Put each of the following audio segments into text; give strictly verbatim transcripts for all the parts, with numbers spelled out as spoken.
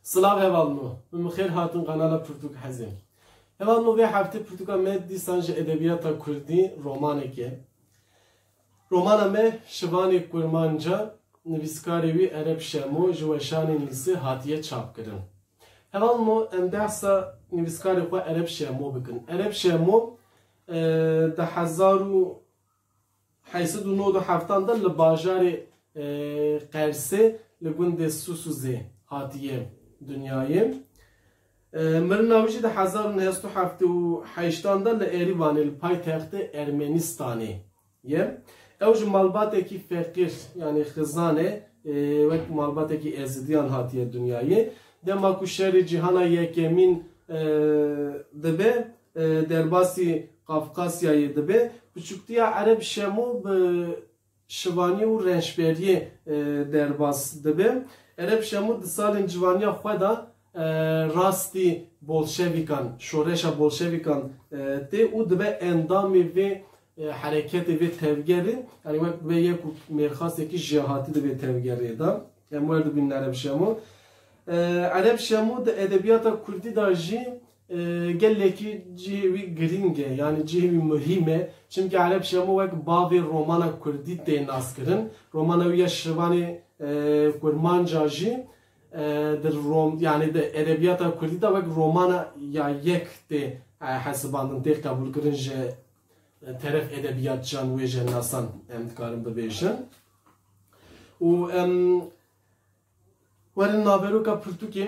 Silav hevalno, min bi xêr hatin kanala Pirtûk Hezê. Hevalno, vê heftê pirtûka me dîsan ji edebiyata kurdî romanek e. Romana me Şivanê Kurmanca, nivîskarê wî Ereb Şemo ji weşanên lîsê hatiye çapkirin. Hevalno, em behsa nivîskarê xwe Ereb Şemo bikin. Ereb Şemo, e, di hezar û heyt sed û nod û heftan de li bajarê, e, Qersê li gundê Susuzê hatiye dinyayê. E, mirina wî jî di hezar û neh sed û heftê û heştan de li Erîvanê, li paytextê Ermenistanê ye. Ew ji malbatekî feqîr, yanî xizan e, e, wek malbatekî Êzidiyan hatiye dinyayê. Dema ku şerê cîhana yekemîn, e, dibe, e, derbasî Qafqasyayê dibe. Piçûktiya Ereb Şemo bi şivaniyê û rençberiyê, e, derbas dibe. Ereb Şemo di salên civaniya xwe de, e, rastî bolşevîkan, şoreşa bolşevîkan, e, tê û dibe endamê vê, e, hereketê, vê tevgerê, yanî wek dibe yek û mêrxasekî jêhatî di vê tevgerê de. Em wer dibînin Ereb Şemo. E, Ereb Şemo di edebiyata kurdî de jî, e, gelekî cihê wî girîng e, yanî cihê wî muhîm e. Çimkî Ereb Şemo wek bavê romana kurdî tê naskirin. Romana wî ya Şivanê, e, Kurmanca jî, e, di rom-, yanî di edebiyata kurdî de wek romana ya yek tê, e, hesibandin, tê qebûlkirin ji, e, teref edebiyatçiyan, wêjenasan em dikarin bibêjin. Û em werin naveroka pirtûkê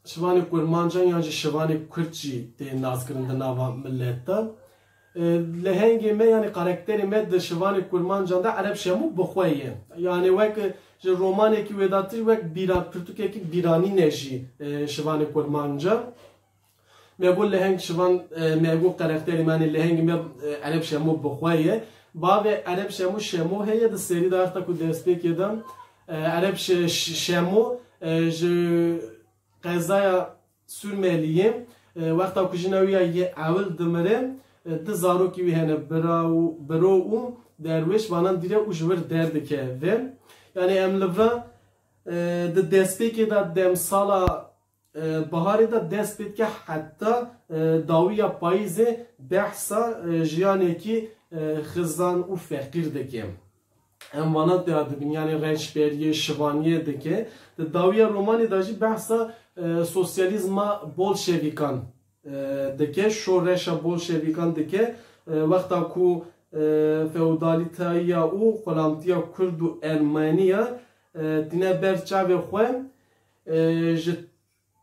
Şivanê Kurmancan yan jî Şivanê Kurd jî tê naskirin di nava millet de. E, lehengê me, yanî karakterê me di Şivanê Kurmancan de Ereb Şemo bi xwe ye. Yanî wek ji romanekî wêdatir wek bîra-, pirtûkekî bîranîne jî, e, Şivanê Kurmancan. Me got leheng Şivan, e, me got karakterê me, yanî lehengê me, e, Ereb Şemo bi xwe ye. Bavê Ereb Şemo Şemo heye, di serî de wexta ku destpêkê de, e, Ereb Şe-, Ş-, Şemo, e, ji qezaya Sûrmeliyê, e, wexta ku jina wî ya yê ewil dimire, e, du zarokî wî hene, bira û, biro û derwêş, vanan dîre û ji wir derdikeve. Yanî em li vira, e, di destpêkê de demsala, e, biharê de dest pê dike heta, e, dawiya payîzê behsa, e, jiyanekî, e, xizan û feqîr dike. Em vana têya dibîn, yanî rençberiyê, şivaniyê dike. Di dawiya romanê de jî behsa, e, sosyalîzma bolşevîkan, e, dike, şoreşa bolşevîkan dike. E, wexta ku, e, feodalîteya û xulamtiya kurd û ermeniya, e, tîne ber çavê xwe, e, ji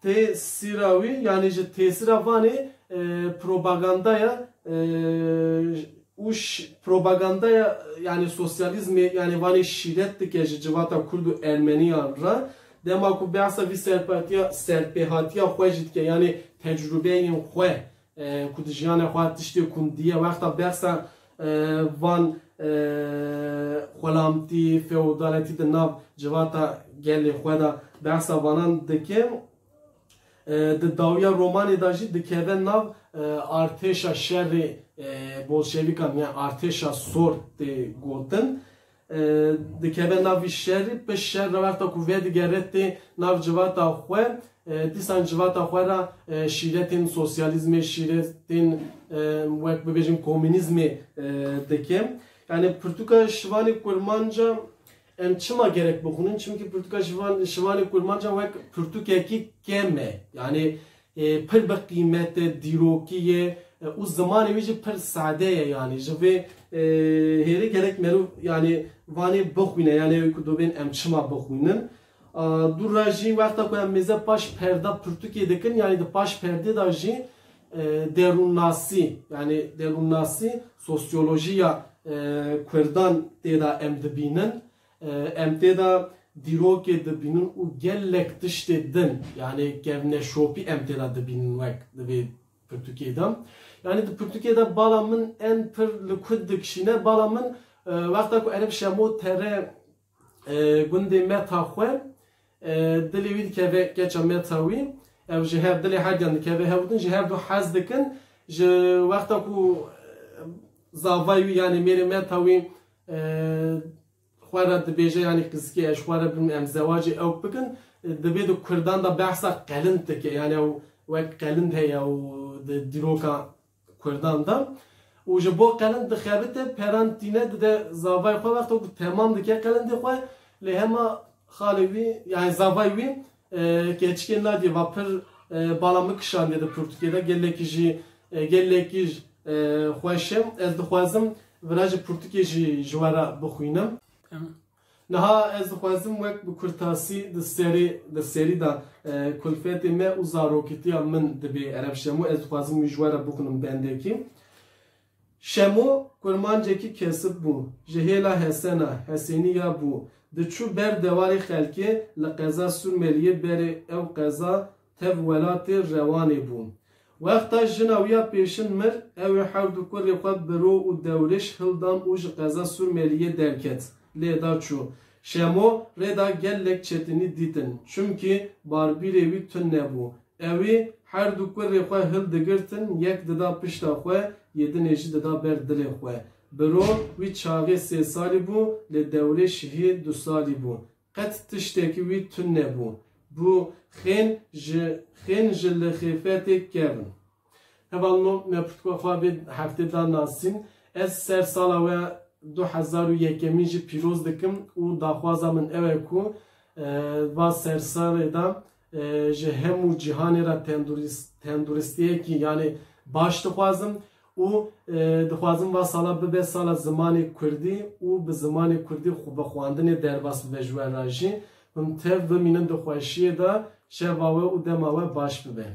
tesîra wî, yanî ji tesîra vanê, e, propagandaya, e, û ş-, propagandaya, yanî sosyalîzmê, yanî vanê şîret dike ji civata kurd û ermeniyan re. Dema ku behsa vî serpatiya, serpêhatiya xwe jî dike, yanî tecrûbeyên xwe, e, ku di jiyana xwe tiştê ku diye, wexta behsa, e, van, e, xulamtî, feodaletî di nav civata gelê xwe de behsa vanan dike. E, di dawiya romanê de jî dikeve nav, e, artêşa şerê, e, bolşevîkan, yan artêşa sor tê gotin. E, dikeve nav vî şerî, pişt şer re wexta ku vedigere tê nav civata xwe, e, dîsan civata xwe re, e, şîretên sosyalîzmê, şîretên, e, wek bibêjin komînîzmê, e, dike. Yanî pirtûka Şivanê Kurmanca em çima gerek bixwînin? Çimkî pirtûka Şivan-, Şivanê Kurmanca wek pirtûkekî kem e. Yanî, e, pir bi qîmet e, dîrokî ye, e, û zimanê wî jî pir sade ye, yanî ji vê, e, hêrê gerek meriv, yanî vanê bixwîne, yanî ew ku dibên em çima bixwînin. A, dû re jî wexta ku em mêze paş perda pirtûkê dikin, yanî di paş perdê de jî, e, derûnnasî, yanî derûnnasî, sosyolojiya, e, kurdan tê de em dibînin. E, em tê de dîrokê dibînin û gelek tiştê din, yanî kevneşopî em tê de dibînin wek di vê pirtûkê de. Yanî di pirtûkê de bala min en pir li ku dikişîne, bala min, e, wexta ku Ereb Şemo tere, e, gundê meta xwe, e, dilê wî dikeve keça meta wî, ew ji hev dilê herdiyan dikeve hev û din, ji hev du hez dikin, ji wexta ku, e, zavayê wî, yanî mêrê meta wî, e, xwe re dibêje, yanî qizikê, ez ji xwe re bim, em zewacê ew bikin. Dibê di Kurdan de behsa qelind dike, yani ew wek qelind heye û di dîroka Kurdan de. Û ji bo qelind dixebite, peran tîne dide zavayê xwe, wexta ku temam dike qelindê xwe, lê hema xalê wî, yani zavayê wî, e, keçikê nadî va pir, e, bala min kişandiye di pirtûkê de, gelekî jî, e, gelekî, e, xweş e. Ez dixwazim vira jî pirtûkê jî ji we re bixwînim. Niha ez dixwazim wek bi kurtasî di serî, di serî de, e, kulfetê me û zaroketiya min dibê Ereb Şemo, ez dixwazim wî ji we re bixwînim bendekî. Şemo kurmancekî kesib bû, ji hêla Hesena, Hesênî ya bû, diçû ber dewarê xelkê li qeza Sûrmeliyê berê ew qeza tev welatê Rewanê bû. Wexta jina wî ya pêşin mir, ew ê hewdu kurê xwe Biro û Dewrêş hildan û ji qeza Sûrmeliyê derket, lê da çû. Şemo rê da gelek çetinî dîtin, çimkî barbîrê wî tune bû. Ewî her du kurê xwe hildigirtin, yek dida pişta xwe, yê dinê jî dida ber dilê xwe. Biro wî çaxê sê salî bû, lê Dewrêş hê du salî bû. Qet tiştekî wî tune bû. Bû xên ji, xên ji lixêfetê kevin. Hevalno, me pirtûka xwe vê heftê da nasîn. Ez ser sala we du hezar û yekemîn jî pîroz dikim û daxwaza min ew e ku, e, va sersalê de, e, ji hemû cîhanê re tendurist-, tenduristiyekî, yani baş dixwazim û, e, dixwazim va sala bibe sala zimanê kurdî û bi zimanê kurdî xwe bi xwendinê derbas bibe ji we re jî. Hûn tev bimînin di xweşiyê de, şeva we û dema we baş bibe.